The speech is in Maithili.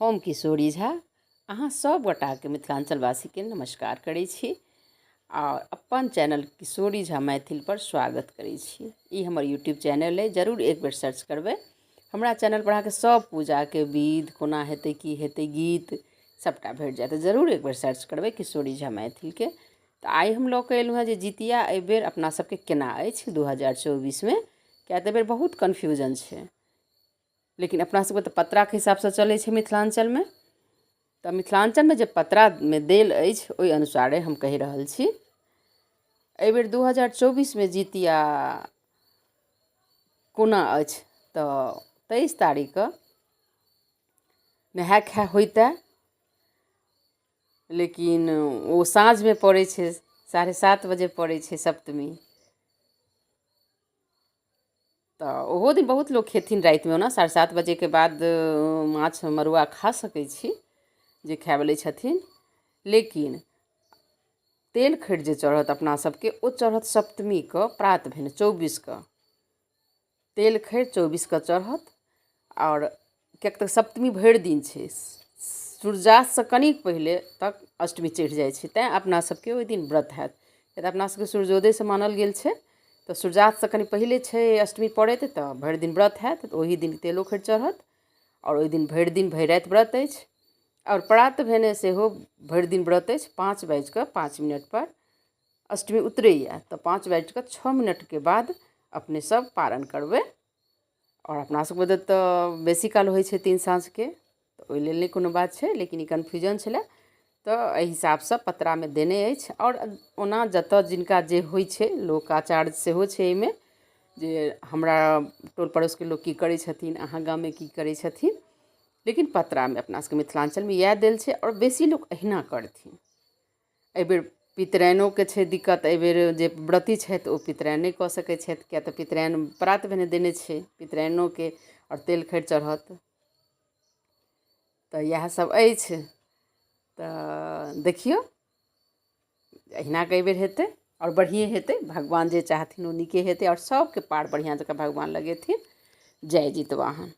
हम किशोरी झा अहाँ सभ गोटाके मिथिलाञ्चलवासीके नमस्कार करै छी आओर अपन चैनल किशोरी झा मैथिलपर स्वागत करै छी। ई हमर यूट्यूब चैनल अइ, जरूर एक बेर सर्च करबै। हमरा चैनलपर अहाँके सभ पूजाके विध कोना हेतै, की हेतै, गीत सभटा भेट जायत। जरूर एक बेर सर्च करबै किशोरी झा मैथिलके। तऽ आइ हम लऽ कऽ एलहुँ हेँ जे जितिया एहिबेर अपना सभके केना अछि 2024मे, किएक तऽ एहिबेर बहुत कन्फ्यूजन छै। लेकिन अपना सबके तऽ पत्राके हिसाबसँ चलै छै मिथिलाञ्चलमे, तऽ मिथिलाञ्चलमे जे पत्रामे देल अछि ओहि अनुसारे हम कहि रहल छी। एहिबेर 2024मे जितिया कोना अछि तऽ 23 तारीखके नहाय खाय होइते, लेकिन ओ साँझमे पड़ै छै, 7:30 बजे पड़ै छै सप्तमी। तऽ ओहो दिन बहुत लोक खेथिन रातिमे। ओना 7:30 बजेके बाद माछ मड़ुआ खा सकै छी जे खायवला छथिन, लेकिन तेल खरि जे चढ़त अपना सबके ओ चढ़त सप्तमीके प्रात भेने 24के। तेल खरि 24के चढ़त, आओर किएक तऽ सप्तमी भरि दिन छै, सूर्यास्तसँ कनिक पहिले तक अष्टमी चढ़ि जाइ छै, तैँ अपना सबके ओहि दिन व्रत हैत। किएक तऽ अपना सबके सूर्योदयसँ मानल गेल छै, तऽ सूर्यास्तसँ कनि पहिले छै अष्टमी पड़ैत, तऽ भरि दिन व्रत हैत। तऽ ओहि दिन तेलो खरि चढ़त आओर ओहि दिन भरि दिन भरि राति व्रत अछि। आओर प्रात भेने सेहो भरि दिन व्रत अछि। पाँच बाजि कऽ 5 मिनटपर अष्टमी उतरैए, तऽ पाँच बाजि कऽ 6 मिनटके बाद अपने सब पारण करबै। आओर अपना सबके तऽ बेसी काल होइ छै 3 साँझके, तऽ ओहि लेल नहि कोनो बात छै, लेकिन ई कन्फ्यूजन छलै, तऽ एहि हिसाबसँ पत्रामे देने अछि। आओर ओना जतऽ जिनका जे होइ छै, लोकाचार सेहो छै एहिमे, जे हमरा टोल पड़ोसके लोक की करै छथिन, अहाँ गाममे की करै छथिन, लेकिन पत्रामे अपना सबके मिथिलाञ्चलमे इएह देल छै आओर बेसी लोक अहिना करथिन। एहिबेर पितराइनोके छै दिक्कत। एहिबेर जे व्रती छथि ओ पितराइन नहि कऽ सकै छथि, किएक तऽ पितराइन प्रात भेने देने छै पितराइनोके, आओर तेल खरि चढ़त। तऽ इएह सब अछि। तऽ देखियौ अहिना कऽ एहिबेर हेतै आओर बढ़िएँ हेतै। भगवान जे चाहथिन ओ नीके हेतै, आओर सबके पार बढ़िआँ जकाँ भगवान लगेथिन। जय जितवाहन।